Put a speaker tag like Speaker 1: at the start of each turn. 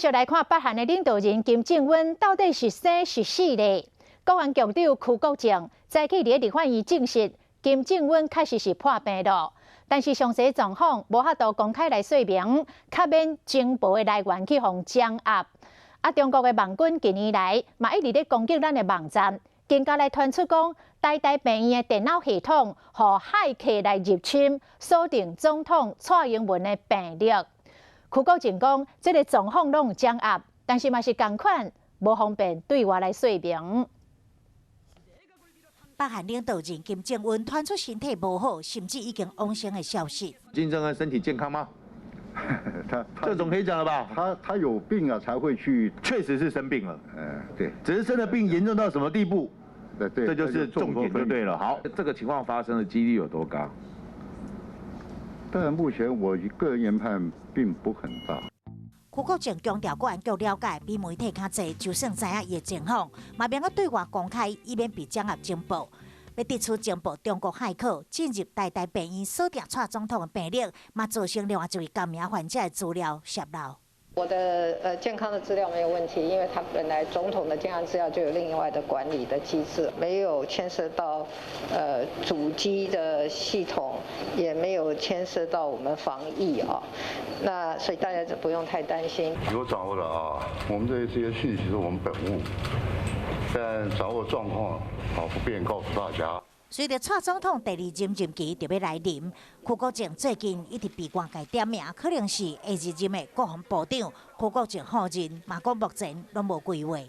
Speaker 1: 續來看北韓的領導人金正恩到底是生是死咧？國安局長區國正早起佇立法院證實，金正恩確實是破病了，但是詳細狀況無法度公開來說明，較免情報的來源去予掌握。啊，中國的網軍近年來嘛一直咧攻擊咱的網站，更加來傳出講，台大病院的電腦系統予駭客來入侵，鎖定總統蔡英文的病歷。區國正講，這个狀況攏有掌握，但是嘛是仝款，無方便對外來說明。
Speaker 2: 北韓領導人金正恩傳出身體無好，甚至已經往生的消息。
Speaker 3: 金正恩身體健康嗎？
Speaker 4: 他
Speaker 3: 這總可以講了吧？
Speaker 4: 他有病啊，才會去。
Speaker 3: 確實是生病了。
Speaker 4: 嗯，對。
Speaker 3: 只是生的病嚴重到什麼地步？
Speaker 4: 對對，
Speaker 3: 這就是重點就對了。好，
Speaker 5: 這個情況發生的幾率有多高？
Speaker 4: 但目前我個人研判並不很大。
Speaker 2: 區國正強調，國安局了解比媒體較濟，就算知影伊的情況，嘛免閣對外公開，以免被掌握情報。欲得取情報，中國駭客進入台大病院鎖定蔡總統的病歷，嘛造成另外一位共名患者的資料洩露。
Speaker 6: 我的健康的資料沒有問題，因為他本來總統的健康資料就有另外的管理的機制，沒有牽涉到主機的系統，也沒有牽涉到我們防疫啊，那所以大家就不用太擔心。
Speaker 4: 有掌握的啊，我們這些訊息是我們本務，但掌握狀況啊不便告訴大家。
Speaker 2: 隨著蔡總統第二任任期就欲來臨，區國正最近一直被外界點名，可能是下一任的國防部長。區國正否認，嘛講目前攏無規劃。